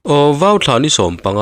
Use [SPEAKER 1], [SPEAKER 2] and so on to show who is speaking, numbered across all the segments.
[SPEAKER 1] Aw vau thla ni 15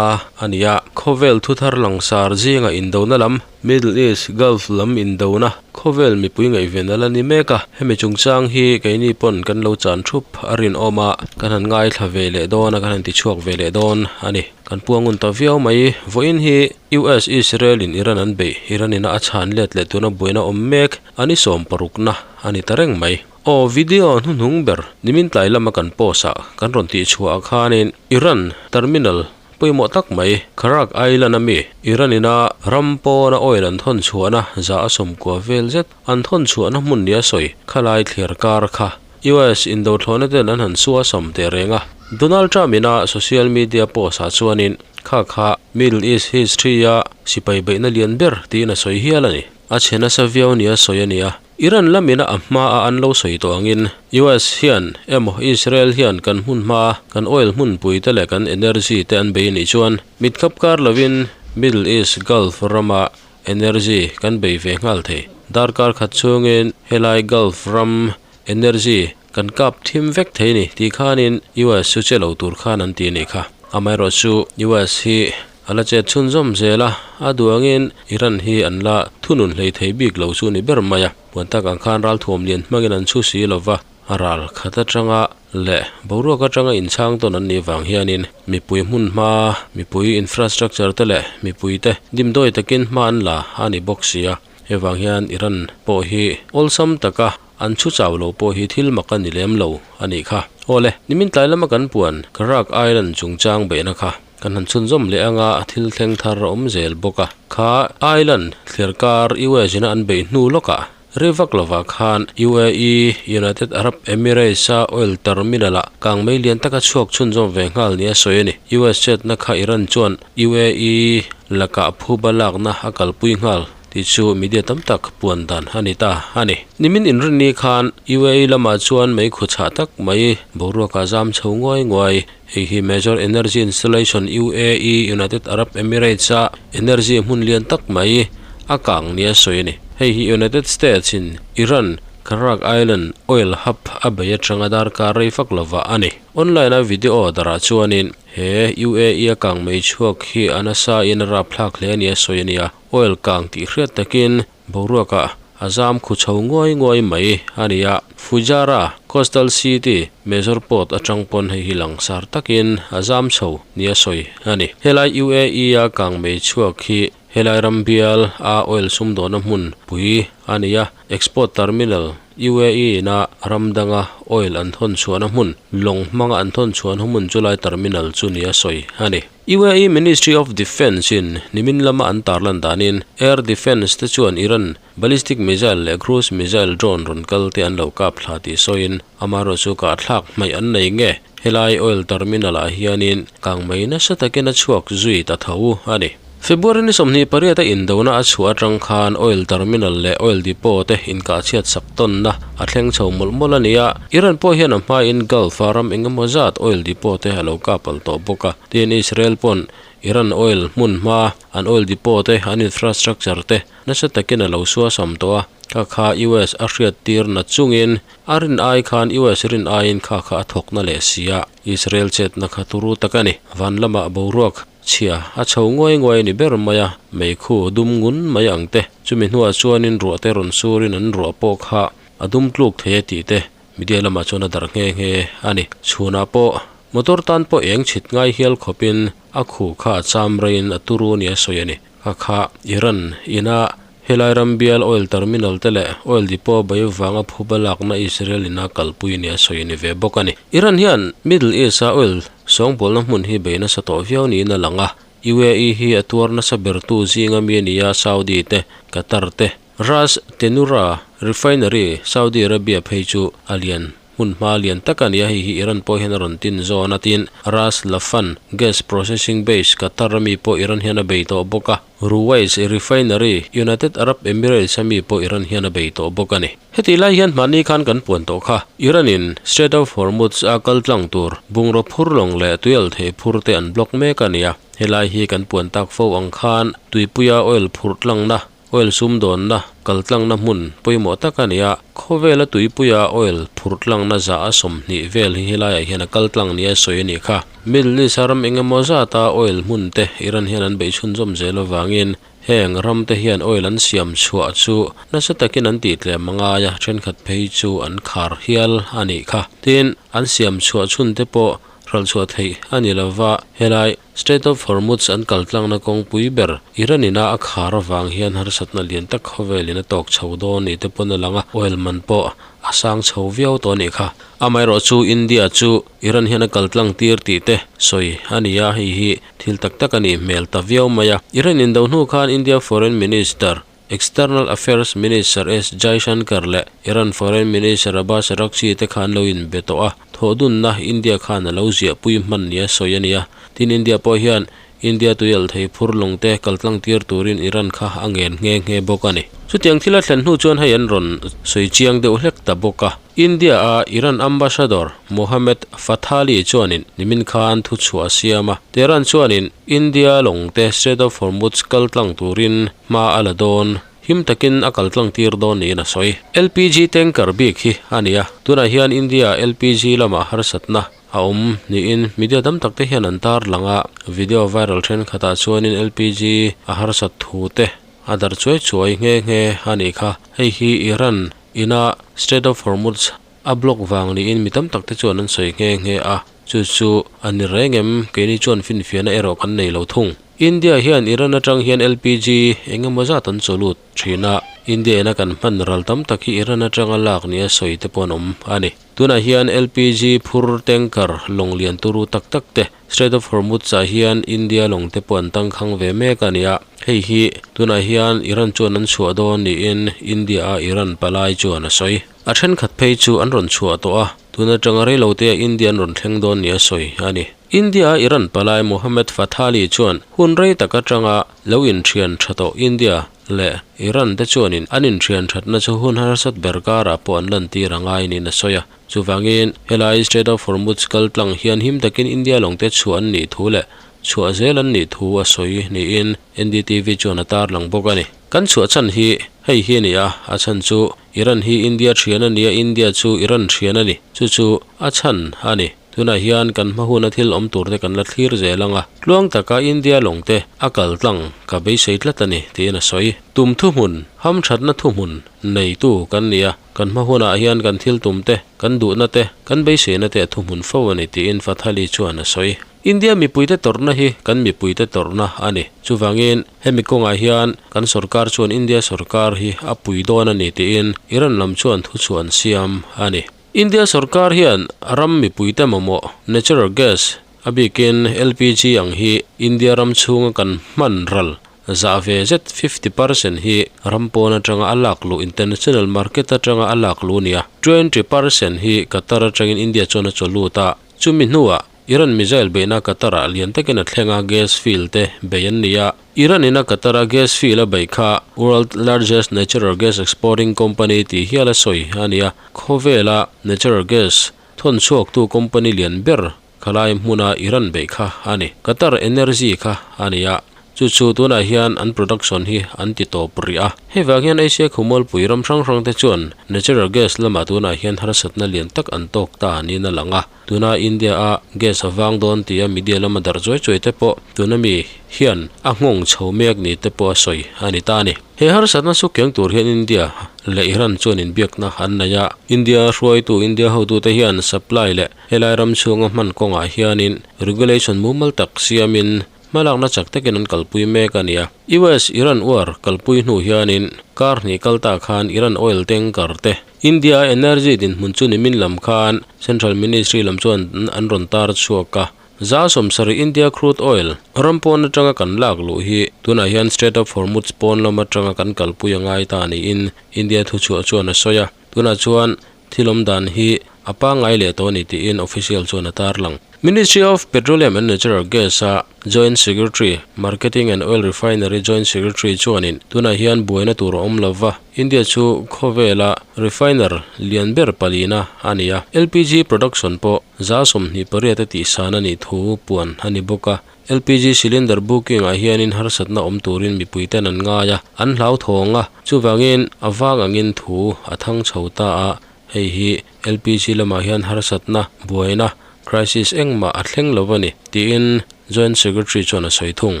[SPEAKER 1] a ni a, khawvel thuthar langsar zinga indona lam, Middle East, Gulf lam indona, khawvel mipui ngaihven a la ni mek a, hemi chungchang hi keini pawn kan lo chan thup a rinawm a, kan han ngaithla ve leh dawn a, kan han tichhuak ve leh dawn a ni. Kan puang ngun ta viau mai. Vawiin hi US Israel in Iran an beih, Iran ina a chhan let leh tuna buaina awm mek a ni 60na a ni ta reng mai. Aw video hnuhnung ber nimin tlai lama kan post ah kan rawn tih chhuah ah khanin Iran terminal pawimawh tak mai Kharak Island a mi Iran ina ram pawna oil an thawn chhuahna za a 90 vel zet an thawn chhuahna hmun nia sawi khalai thliar kar kha US indothlawhna ten an han sua sam teh reng a. Donald Trump ina social media post ah chuanin kha kha Middle East history a sipai beihna lian ber tiin a sawi hial a ni. A chhe nasa viau nia sawi a ni a. Iran lamina a hma a an lo sawi tawh angin US hian emaw Israel hian kan hmun hma kan oil hmunpui te leh kan energy te an bei anih chuan mit khap kar lovin Middle East Gulf rama energy kan bei ve nghal thei. Darkar khat chhungin helai Gulf ram energy kan kap thim vek thei ni tih khanin US chu che lo tur khan an ti a nih kha. Amaherawh chu US hi a la chet chhunzawm zel a, a duangin Iran hi an la thunun hlei thei bik lo chu ni ber mai a. Puan tak ang khan ralthuam lian hmangin an chhu si lova, a ral khat atanga leh boruak atanga inchhang tawn an nih vang hianin mipui hmun hma, mipui infrastructure te leh mipui te dimdawi takin hma an la a ni bawk si a. Hei vang hian Iran pawh hi awlsam taka an chhu chau lo pawh hi thil mak a ni lem lo a nih kha. Awle, nimin tlai lama kan puan Kharak Island chungchang beihna kha kan han chhunzawm leh anga a thil thleng thar a awm zel bawk a. Kha Island thliar kar US ina an beih hnu lawkah ri vak lovah khan UAE, United Arab Emirates a oil terminal ah kang mei lian taka chhuak chhunzawm ve nghal nia sawi a ni. US chetna kha Iran chuan UAE lakah phuba lakna a kalpui nghal tih chu media tam tak puan dan a ni ta a ni. Nimin inrinni khan UAE lamah chuan mei khu chhah tak mai boruakah zam chho nguai nguai. Hei hi Major Energy Installation UAE, United Arab Emirates a energy hmun lian tak mai a kang nia sawi a ni. Hei hi United States in Iran Kharak Island oil hub a bei atanga darkar rei fak lova a ni. Online a video darah chuanin he UAE a kang mei chhuak hi a nasa in a rapthlak hle nia sawi a ni a, oil kang tih hriat takin Boruakah a zam khu chho nguai nguai mai a ni a, Fujairah coastal city major port atang pawn hei hi langsar takin a zam chho nia sawi a ni. Helai UAE a kangmei chhuak hi helai ram bial a oil sumdawhna hmun pui a ni a, export terminal UAE ina ram danga oil an thawn chhuahna hmun lawng hmanga an thawn chhuahna hmun chulai terminal chu nia sawi a ni. UAE Ministry of Defence in nimin lama an tarlan danin Air Defence te chuan Iran ballistic missile leh cruise missile drone rawn kal te an lo kap thla tih sawiin amaherawh chu kah thlak hmaih an nei nge helai oil terminal ah hianin kangmei nasa takin a chhuak zui ta tho a ni. February ni 28 a indona a chhuah atang khan oil terminal leh oil depot te inkahchhiat sak tawnna a thleng chho mawlh mawlh a ni a, Iran pawh hian a hmain Gulf a ram engemaw zat oil depot te a lo kap al tawh bawk a, tin Israel pawn Iran oil hmun hma an oil depot te an infrastructure te nasa takin a lo suasam tawh a, kha kha US a hriat tir na chungin a rin ai khan US rin aiin kha kha a thawkna leh si a, Israel chetna kha turu tak a ni, van lamah boruak. Chhia a chho nguai nguai a ni ber mai a, meikhu dum ngun mai ang te, chumi hnuah chuanin ruah te rawn surin an ruah pawh kha a dum tluk thei a tih te media lamah chuan a darh nghe nghe a ni. Chhunah pawh motor tan pawh eng chhit ngai hial khawpin a khu kha a cham reiin a turu nia sawi a ni. Kha kha Iran ina helai ram bial oil terminal te leh oil depot bai vanga phuba lakna Israel ina kalpui nia sawi a ni ve bawk a ni. Iran hian Middle East a oil sawngbawlna hmun hi bei nasa tawh viau niin a lang a, UAE hi a tuar nasa bertu zinga mi a ni a, Saudi te, Qatar te, Ras Tanura refinery Saudi Arabia phei chu a lian Hmun hma lian tak a ni a, hei hi Iran pawh hian a rawn tin zawn a, tin Ras Laffan gas processing base Qatar a mi pawh Iran hian a bei tawh bawk a, Ruwais refinery United Arab Emirates a mi pawh Iran hian a bei tawh bawk a ni. Hetih lai hian hmahni khan kan puan tawh kha, Iran in Strait of Hormuz a kal tlang tur bungraw phur lawng leh tuial thei phur te an block mek a ni a, helai hi kan puan tak fo ang khan tuipuia oil phurh tlangna. Oil sumdawnna kaltlangna hmun pawimawh tak a ni a, khawvela tuipuia oil phurh tlangna zah a 20 vel hi helaiah hian a kal tlang nia sawi a nih kha. Middle East a ram eng emaw zata oil hmun te Iran hian an beih chhunzawm zel avangin heng ram te hian oil an siam chhuah chu nasa takin an tih tlem a ngai a, thenkhat phei chu an khar hial a nih kha. Tin, an siam chhuah chhun te pawh hralh chhuah theih a ni lova, helai Strait of Hormuz an kal tlangna kawngpui ber Iran ina a khar avang hian harsatna lian tak khawvelin a tawk chho dawn ni te pawn a lang a, oil man pawh a sang chho viau tawh a nih kha. Amaherawh chu India chu Iran hian a kal tlang tir tih te sawi a ni a, hei hi thil tak tak a nih hmel ta viau mai a. Iran indo hnu khan India Foreign Minister External Affairs Minister S Jaishankar leh Iran Foreign Minister Abbas Araghchi te kha an lo inbe tawh a, thawhdunna India khan a lo ziahpui hman nia sawi a ni a. Tin, India pawh hian India tuialh thei phur lawng te kaltlang tir turin Iran kha a ngen nghe nghe bawk a ni. Chutiang thil a thlen hnu chuan hei an rawn sawi chiang deuh hlek ta bawk a. India-a Iran Ambassador Mohammad Fathali chuanin nimin khan thuchhuah a siam a, Tehran chuanin India lawngte Strait of Hormuz kal tlang turin hma a la dawn, him takin a kal tlang tir dawn niin a sawi. LPG tanker bik hi a ni a, tunah hian India-a LPG lamah harsatna a awm niin media tam tak te hian an tarlang a, video viral thenkhatah chuanin LPG a harsat thu te a darh chuai chuai nghe nghe a nih kha. Hei hi Iran ina Strait of Hormuz a block vang niin mi tam tak te chuan an sawi nghe nghe a, chu chu a ni reng em? Keini chuan finfiahna erawh kan nei lo thung. India hian Iran atang hian LPG eng emaw zat an chaw lut thin a, India ina kan hman ral tam tak hi Iran atanga lak nia sawi te pawh an awm a ni. Tunah hian LPG phur tanker lawng lian turu tak tak te Strait of Hormuz ah hian India lawng te pawh an tangkhang ve mek a ni a, hei hi tunah hian Iran chuan an chhuah dawn niin India a Iran palai chuan a sawi. A thenkhat phei chu an rawn chhuah tawh a, tun atanga reilote ah India an rawn thleng dawn nia sawi a ni. India a Iran palai Mohammad Fathali chuan hun rei tak atanga lo inthian tha tawh India leh Iran te chuanin an inthian thatna chu hun harsat ber karah pawh an lantir a ngai niin a sawi a. Chuvangin, helai Strait of Hormuz kal tlang hian him takin India lawngte chhuah an nih thu leh chhuah zel an nih thu a sawi niin NDTV chuan a tarlang bawk a ni. Kan chhuah chhan hi hei hi a ni a, a chhan chu Iran hi India thian a ni a, India chu Iran thian a ni. Chu chu a chhan a ni. Tunah hian kan hma huna thil awm turte kan la thlir zel ang a, tluang taka India lawngte a kal tlang ka beisei tlat a ni, tiin a sawi. Tum thuhmun, hamthatna thuhmun neitu kan ni a. Kan hma hunah hian kan thil tum te, kan duhna te, kan beiseina te a thuhmun fo a ni tiin Fathali chuan a sawi. India mipuite tawrhna hi kan mipuite tawrhna a ni. Chuvangin hemi kawngah hian kan sorkar chuan India sorkar hi a pui dawn a ni tiin Iran lam chuan thuchhuah an siam a ni. India sorkar hian ram mipuite mamawh natural gas, a bikin LPG ang hi India ram chhunga kan hman ral Zah ve zet, 50%, hi ram pawn atanga a lak luh, international market atanga a lak luh a ni a, 20% hi Qatar atangin India chuan a chaw lut a, chumi hnuah Iran missile beihna Qatar-ah lian takin a thleng a, gas field te bei an ni a. Iran ina Qatar-a gas field a beih kha World largest natural gas exporting company tih hial a sawi a ni a, khawvela natural gas thawn chhuaktu company lian ber Khalai hmuna Iran beih kha a ni. Qatar Energy kha a ni a, chu chu tunah hian an production hi an ti tawp rih a. Hei vang hian Asia khawmualpui ram hrang hrang te chuan natural gas lamah tunah hian harsatna lian tak an tawk ta niin a lang a. Tuna India a gas a vang dawn tia media lama darh chuai chuai te pawh tuna mi hian a nghawng chho mek ni te pawh a sawi a ni ta a ni. He harsatna chu keng tur hian India leh Iran chuan inbiakna an nei a. India hruaitu India hotute hian supply leh Helai ram chhunga hman kawngah hianin regulation mumal tak siamin hmalakna chak takin an kalpui mek a ni a. US Iran war kalpui hnu hianin kar hnih kal ta khan Iran oil tanker te India a energy dinhmun chu nimin lam khan Central Ministry lam chuan an rawn tar chhuak a. Za 70 India crude oil ram pawn atanga kan lak luh hi tunah hian Strait of Hormuz pawn lam atanga kan kalpui a ngai ta niin India thuchhuah chuan a sawi a. Tunah chuan Thil awm dan hi a pangngai leh tawh a ni tiin official chuan a tarlang. Ministry of Petroleum and Natural Gas a Joint Secretary, Marketing and Oil Refinery Joint Secretary chuanin tunah hian buaina tur a awm lova, India chu khawvela refiner lian ber palina a ni a, LPG production pawh 28% a tihsan a nih thu puan a ni bawk a. LPG cylinder booking ah hianin harsatna awm turin mipui ten an ngai a, an hlauthawng a, chuvangin a vang angin thu a thang chho ta a, hei hi LPG lamah hian harsatna buaina crisis engmah a thleng lo a ni, tiin Joint Secretary chuan a sawi thung.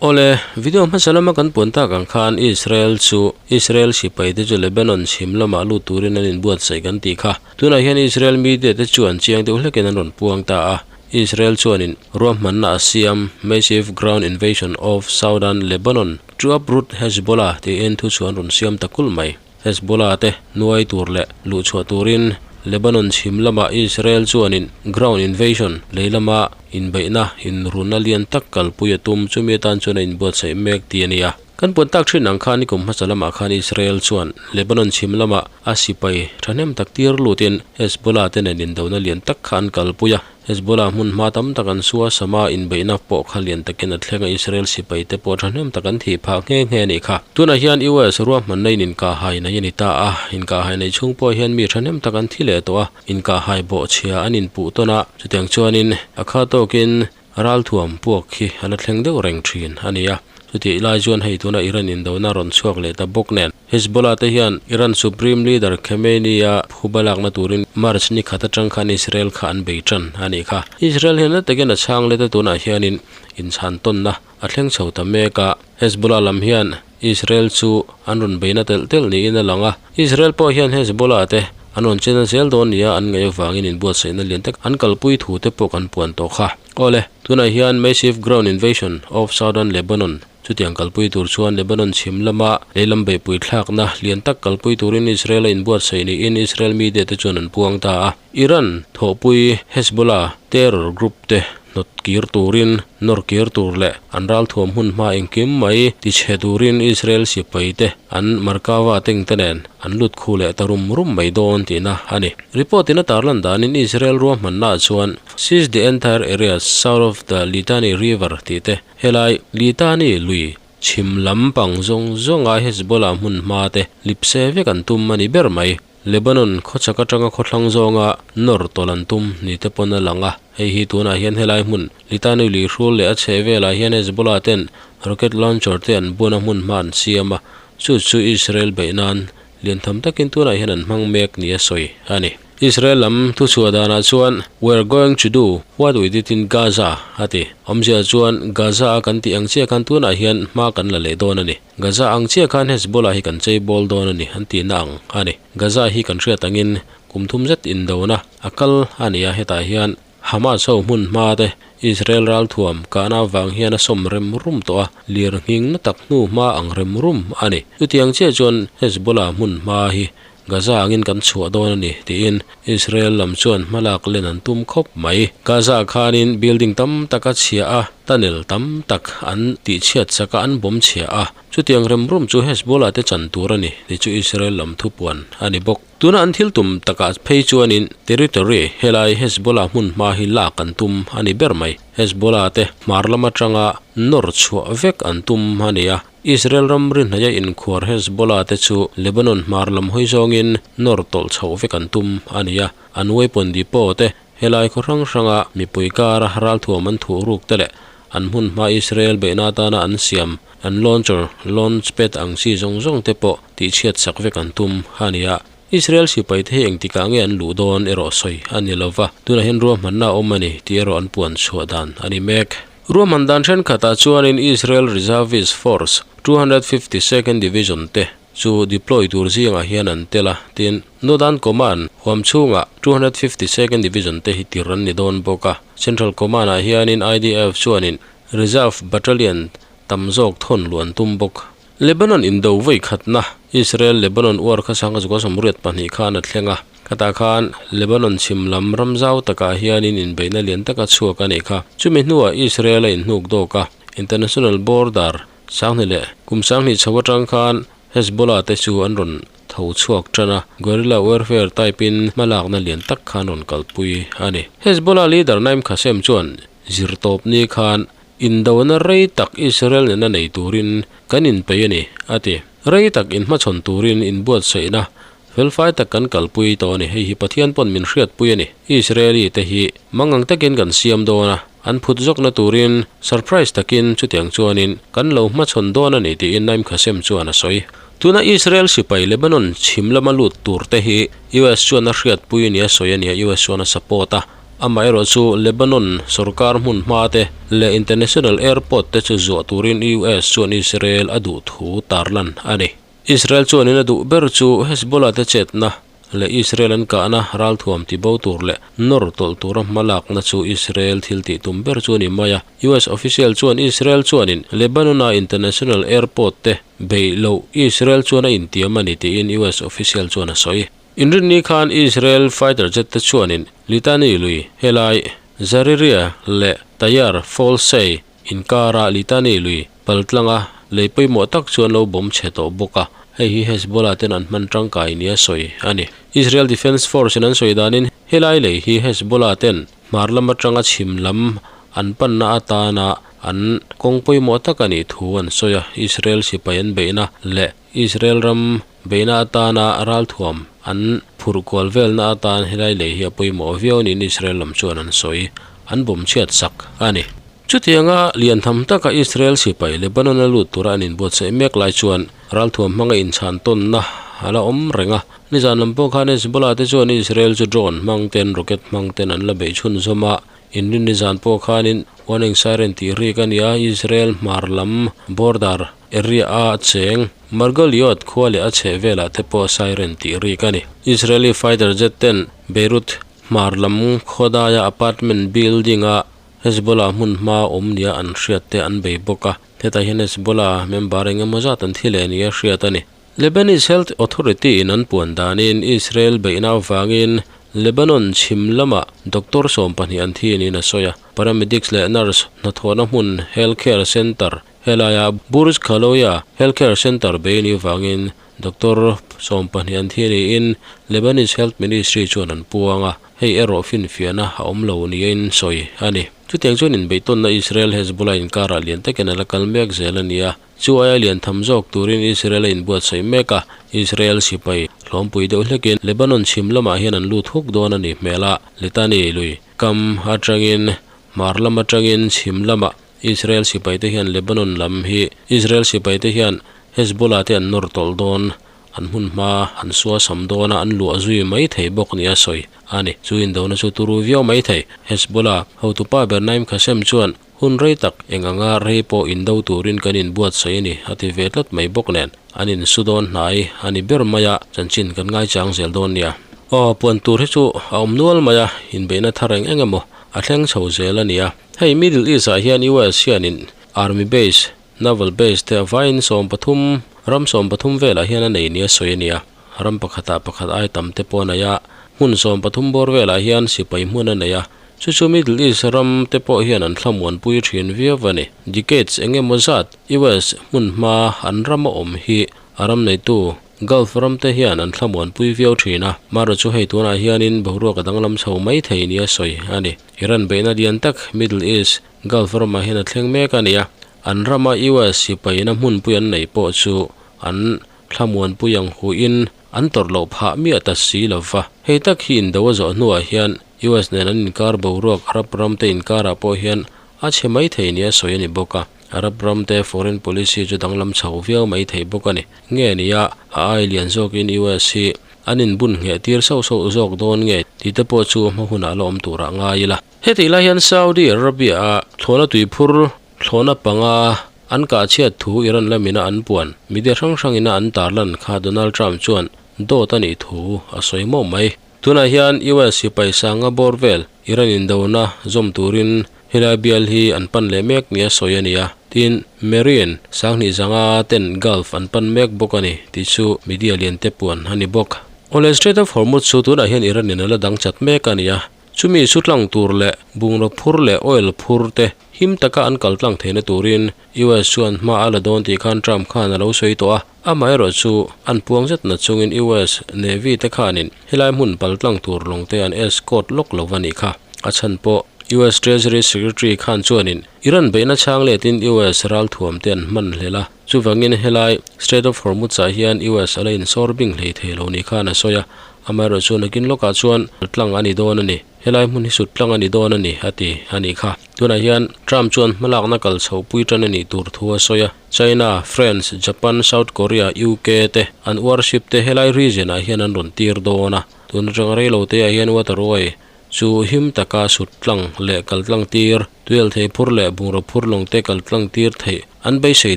[SPEAKER 1] Awle, video hmasa lama kan puan tak ang khan Israel chu Israel sipai te chu Lebanon chhim lamah lut turin an inbuatsaih kan tih kha. Tunah hian Israel media te chuan chiang deuh hlekin an rawn puang ta a. Israel chuanin ruahmanna a siam Massive ground invasion of southern Lebanon to uproot Hezbollah tiin thu chu an rawn siam ta kulh mai. Hezbollah te nuai tur leh luhchhuah turin Lebanon chhim lamah Israel chuanin ground invasion lei lama inbeihna inrunna lian tak kalpui a tum chumi atan chuan a inbuatsaih mek tih a ni a. Kan puan tak thin ang khan nikum hmasa lamah khan Israel chuan Lebanon chhim lama a sipai thahnem tak tir lutin Hezbollah te nen indona lian tak kha an kalpui a. Hezbollah hmun hma tam tak an sua sama inbeihna pawh kha lian takin a thleng a, Israel sipai te pawh thahnem tak an thih phah nghe nghe a nih kha. Tunah hian US ruahmanna in inkahhai nei a ni ta a, inkahhai nei chhung pawh hian mi thahnem tak an thi leh tawh a, inkahhai bawhchhia an inpuh tawn a, chutiang chuanin a kha tawkin Ralthuam puak hi a la thleng deuh reng thin a ni a, chutih lai chuan hei tuna Iran indona rawn chhuak leh ta bawk nen. Hezbollah te hian Iran Supreme Leader Khamenei-a phuba lakna turin March ni khat atang khan Israel kha an bei tan a nih kha. Israel hian na takin a chhang let a tunah hianin inchhan tawnna a thleng chho ta mek a, Hezbollah lam hian Israel chu an rawn beina telh telh niin a lang a, Israel pawh hian Hezbollah te an rawn chena zel dawn nia an ngaih avangin inbuatsaihna lian tak an kalpui thu te pawh kan puan tawh kha. Awle, tunah hian massive ground invasion of southern Lebanon chutiang kalpui tur chuan Lebanon chhim lama leilam beihpui thlakna lian tak kalpui turin Israel a inbuatsaih niin Israel media te chuan an puang ta a. Iran thawhpui Hezbollah terror group te hnawt kir turin nawr kir tur leh an ralthuam hmun hma engkim mai tichhe turin Israel sipai te an Merkava tank te nen an lut khu leh ta rum rum mai dawn tihna a ni. Report in a tarlan danin Israel ruahmanna ah chuan Seize the entire area south of the Litani River tih te helai Litani lui chhim lam pang zawng zawnga Hezbollah hmun hma te lipse vek an tum a ni ber mai. Lebanon khawchhak atanga khawthlang zawnga nawr tawlh an tum ni te pawn a lang a, hei hi tunah hian helai hmun Litani lui hrul leh a chheh velah hian Hezbollah ten rocket launcher te an bun a hmun hma an siam a, chu chu Israel beih nan lian tham takin tunah hian an hmang mek ni a sawi a ni. Israel lam thuchhuah danah chuan We are going to do what we did in Gaza a ti. Awmzia chuan Gaza a kan tih ang chiah khan tunah hian hma kan la leh dawn a ni. Gaza ang chiah khan Hezbollah hi kan chei bawl dawn a ni an tihna ang a ni. Gaza hi kan hriat angin kum thum zet indona a kal a ni a, hetah hian Hamas ho hmun hma te Israel ralthuam kahna avang hian a sawm rem rum tawh a, lir nghing na tak hnu hma ang rem rum a ni. Chutiang chiah chuan Hezbollah hmun hma hi Gaza angin kan chhuah dawn a ni, tiin Israel lam chuan hmalak len an tum khawp mai. Gaza khanin building tam tak a chhia a, tunnel tam tak an tihchhiat chak a, an bawm chhia a. Chutiang rem rum chu Hezbollah te chan tur a ni, tih chu Israel lam thupuan a ni bawk. Tuna an thil tum takah phei chuanin territory helai Hezbollah hmun hma hi lak an tum a ni ber mai. Hezbollah te hmar lam atanga nawr chhuah vek an tum a ni a. Israel ram ri hnaia inkhuar Hezbollah te chu Lebanon hmar lam hawi zawngin nawr tawlh chhoh vek an tum a ni a, an weapon depot te helai khaw hrang hranga mipui kara ralthuam an thuh ruk te leh an hmun hma Israel beihna atana an siam an launcher, launch pad ang chi zawng zawng te pawh tihchhiat sak vek an tum a ni a. Israel sipai te hi engtikah nge an luh dawn erawh sawi a ni lova, tunah hian ruahmanna a awm a ni tih erawh an puan chhuah dan a ni mek. Ruahman dan thenkhatah chuanin Israel Reservist Force 252nd Division te chu deploy tur zingah hian an tel a, tin, Northern Command huam chhungah 252nd Division te hi tir an ni dawn bawk a. Central Command-ah hianin IDF chuanin Reserve Battalion tam zawk thawn luh an tum bawk. Lebanon indo vawi khatna Israel-Lebanon war kha sanga zuka 82 khan a thleng a. Khatah khan Lebanon chhim lam ram zau takah hianin inbeihna lian taka chhuak a nih kha. Chumi hnuah Israel a inhnuk dawk a, international border sanghnih leh kum sanghnih chho atang khan Hezbollah te chu an rawn tho chhuak tan a, guerrilla warfare type in hmalakna lian tak kha an rawn kalpui a ni. Hezbollah leader Naim Qassem chuan zirtawpni khan Indona rei tak Israel nena nei turin kan inpeih a ni, a ti. Rei tak inhmachhawn turin inbuatsaihna felfai tak kan kalpui tawh a ni. Hei hi Pathian pawn min hriatpui a ni. Israeli te hi mangang takin kan siam dawn a, An phut zawkna turin surprise takin chutiang chuanin kan lo hmachhawn dawn a ni tiin Naim Qassem chuan a sawi. Tuna Israel sipai Lebanon chhim lama lut tur te hi US chuan a hriatpui nia sawi a ni a, US chuan a support a. Amaherawh chu Lebanon sorkar hmun hma te leh international airport te chu zuah turin US chuan Israel a duh thu tarlan a ni. Israel chuanin a duh ber chu Hezbollah te chetna leh Israel an kahna ralthuam tibo tur leh nawr tawlh tura hma lakna chu Israel thil tih tum ber chu a ni mai a. US official chuan Israel chuanin Lebanon-a international airport te beih loh Israel chuan a intiam a ni tiin US official chuan a sawi. Inrinni khan Israel fighter jet te chuanin Litani lui helai Zariria leh Tayar Falsey Inkara Litani lui paltlanga lei pawimawh tak chuan lo bawm chhe tawh bawk a, hei hi Hezbollah ten an hman tangkai nia sawi a ni. Israel Defence Force in an sawi danin helai lei hi Hezbollah ten hmar lam atanga chhim lam an panna atana an kawng pawimawh tak a nih thu an sawi a, Israel sipai an beihna leh Israel ram beihna atana ralthuam an phurh kual velna atan helai lei hi a pawimawh viau niin Israel lam chuan an sawi an bawm chhiat sak a ni. Chutianga lian tham taka Israel sipai Lebanon a lut tura an inbuatsaih mek lai chuan ralthuam hmanga inchhan tawnna a la awm reng a. Nizan lam pawh khan Hezbollah te chuan Israel chu drone hmang ten rocket hmang ten an la beih chhunzawm a. Inrin nizan pawh khanin warning siren tih rik a ni a, Israel hmar lam border area a cheng Margoliot khua leh a chheh velah te pawh siren tih rik a ni. Israeli fighter jet ten Beirut hmar lam khawdaia apartment building a Hezbollah hmun hma awm nia an hriat te an bei bawk a, hetah hian Hezbollah member eng emaw zat an thi leh nia hriat a ni. Lebanese Health Authority in an puan danin Israel beihna avangin Lebanon chhim lamah doctor 12 an thi niin a sawi a, paramedics leh nurse hnathawhna hmun health care center helaia Burj Khaloya Health Care Center bei ni vangin Doctor 12 an thi niin Lebanese Health Ministry chuan an puang a, hei erawh finfiahna a awm lo niin sawi a ni. Chutiang chuan inbeihtawnna Israel-Hezbollah inkarah lian takin a la kal mek zel a ni a, chu aia lian tham zawk turin Israel a inbuatsaih mek a, Israel sipai hlawmpui deuh hlekin Lebanon chhim lamah hian an lut huk dawn a ni hmel a, Litani lui kam atangin hmar lam atangin chhim lamah Israel sipaite hian Lebanon lam hi Israel sipaite hian Hezbollah te an nawr tawlh dawn, an hmun hma an suasam dawn a, an luah zui mai thei bawk nia sawi a ni. Chu indona chu turu viau mai thei. Hezbollah hotupa ber Naim Qassem chuan hun rei tak eng anga rei pawh indo turin kan inbuatsaih a ni a ti ve tlat mai bawk nen an insu dawn hnai a ni ber mai a, chanchin kan ngaichang zel dawn nia. Aw, puan tur hi chu a awm nual mai a, inbeihna thar eng eng emaw a thleng chho zel a nia. Hei Middle East ah hian US hianin Army base, Naval base te avaiin 13, ram 13 velah hian a nei nia sawi a nia. Ram pakhatah pakhat ai tam te pawh a nei a, hmun 13 bawr velah hian sipai hmun a nei a. Chu chu Middle East ram te pawh hian an thlamuanpui thin viau a ni. Decades eng emaw zat US hmun hma an ram a awm hi a ram neitu Gulf ram te hian an thlamuanpui viau thin a. Marawh chu hei tunah hianin boruak a danglam chho mai thei nia sawi a ni. Iran beihna lian tak Middle East, Gulf ramah hian a thleng mek a ni a, an rama US sipaina hmunpui an neih pawh chu an thlamuanpui ang huin an tawrh loh phah miah ta si lo va. Hei tak hi indo a zawh hnuah hian US nen an inkar boruak Arab ram te inkarah pawh hian a chhe mai thei nia sawi a ni bawk a, Arab ram te foreign policy chu danglam chho viau mai thei bawk a ni. Nge nia a ai lian zawkin US hi An inbun ngheh tir sauh sauh zawk dawn nge tih te pawh chu hma hunah la awm turah ngai ila. Hetih lai hian Saudi Arabia-a thlawhna tuiphur thlawhna panga an kah chhiat thu Iran lamina an puan media hrang hrangina an tarlan kha Donald Trump chuan dawt a nih thu a sawi mawh mai. Tunah hian US sipai sanga bawr vel Iran indona zawm turin Helai bial hi an pan leh mek nia sawi a ni a, tin, Marine 2000 zanga ten Gulf an pan mek bawk a ni tih chu media lian te puan a ni bawk. Awle Strait of Hormuz chu tunah hian Iran in a la dang chat mek a ni a, chumi su tlang tur leh bungraw phur leh oil phur te him taka an kal tlang theihna turin US chuan hma a la dawn tih khan Trump khan a lo sawi tawh a, amaherawh chu an puang zet na chungin US Navy te khanin helai hmun pal tlang tur lawng te an escort lawk lo a nih kha. A chhan pawh. US Treasury Secretary khan chuanin Iran beihna chhang letin US ralthuam te an hman hlel a, chuvangin helai Strait of Hormuz ah hian US a la insawr bing hlei thei lo ni khan a sawi a, amaherawhchu nakin lawkah chuan tlang a ni dawn a ni. Helai hmun hi sut tlang a ni dawn a ni, a ti a nih kha. Tunah hian Trump chuan hmalakna kal chhoh pui tan a nih tur thu a sawi a, China, France, Japan, South Korea, UK te an warship te helai region ah hian an rawn tir dawn a. Tun atanga reilo te ah hian waterway chu him taka sut tlang leh kal tlang tir, tuial thei phur leh bungraw phur lawng te kal tlang tir theih an beisei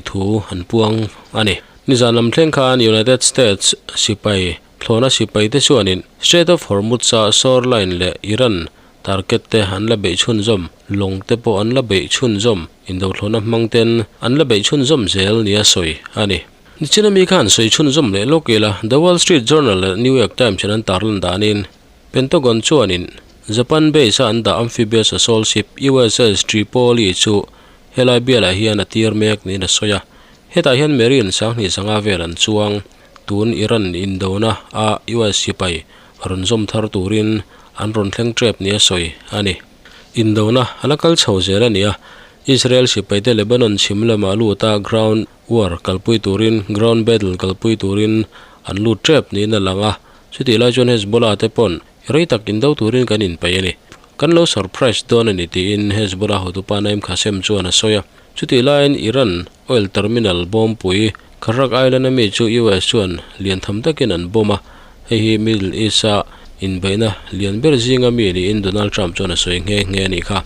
[SPEAKER 1] thu an puang a ni. Nizan lam thleng khan United States sipai Thlawhna sipaite chuanin Strait of Hormuz-a shoreline leh Iran target te an la beih chhunzawm, lawng te pawh an la beih chhunzawm, indothlawhna hmang ten an la beih chhunzawm zel nia sawi a ni. Nichina mi khan sawi chhunzawm leh lawk ila The Wall Street Journal leh New York Times in an tarlan danin Pentagon chuanin Japan base-a an dah amphibious assault ship USS Tripoli chu helai bialah hian a tir mek niin a sawi a, hetah hian Marine 20 sanga vel an chuang. Tun Iran indona a US sipai rawn zawm thar turin an rawn thleng tep nia sawi a ni. Indona a la kal chho zel a ni a, Israel sipaite Lebanon chhim lamah lut a ground war kalpui turin ground battle kalpui turin an lut tep niin a lang a, chutih lai chuan Hezbollah te pawn rei tak indo turin kan inpeih a ni. Kan lo surprise dawn a ni tiin Hezbollah hotupa Naim Qassem chuan a sawi a, chutih laiin Iran Oil terminal bawmpui Kharak Island a mi chu US chuan lian tham takin an bomb a, hei hi Middle East-a inbeihna lian ber zinga mi niin Donald Trump chuan a sawi nghe nghe a nih kha.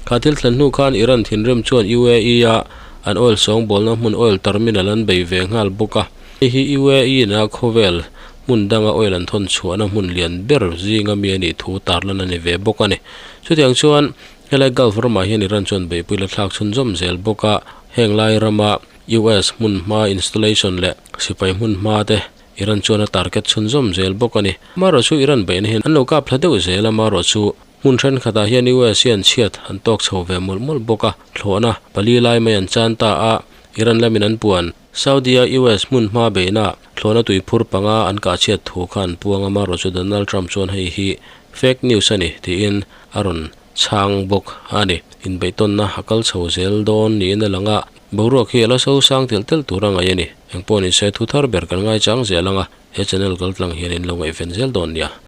[SPEAKER 1] Kha thil thlen hnu khan Iran thinrim chuan UAE-a an oil sawngbawlna hmun oil terminal an bei ve nghal bawk a, hei hi UAE-na khawvel hmun danga oil an thawn chhuahna hmun lian ber zinga mi a nih thu tarlan a ni ve bawk a ni. Chutiang chuan Helai Gulf ramah hian Iran chuan beihpui la thlak chhunzawm zel bawk a, heng lai rama US hmun hma installation leh sipai hmun hma te Iran chuan a target chhunzawm zel bawk a ni. Amaherawh chu Iran beihna hian an lo kap thla deuh zel a, amaherawh chu hmun thenkhatah hian US hian chhiat an tawk chho ve mawlh mawlh bawk a, thlawhna pali lai mai an chan ta a, Iran lamin an puan. Saudi-a US hmun hma beihna thlawhna tuiphur panga an kah chhiat thu kha an puang a, amaherawh chu Donald Trump chuan hei hi fake news a ni tiin a rawn chhang bawk a ni. Inbeihtawnna a kal chho zel dawn niin a lang a, boruak hi a la so sang telh telh tur a ngaih a ni. Engpawh nise thu thar ber kan ngaichang zel ang a, he channel kaltlang hian in lo ngaihven zel dawn nia.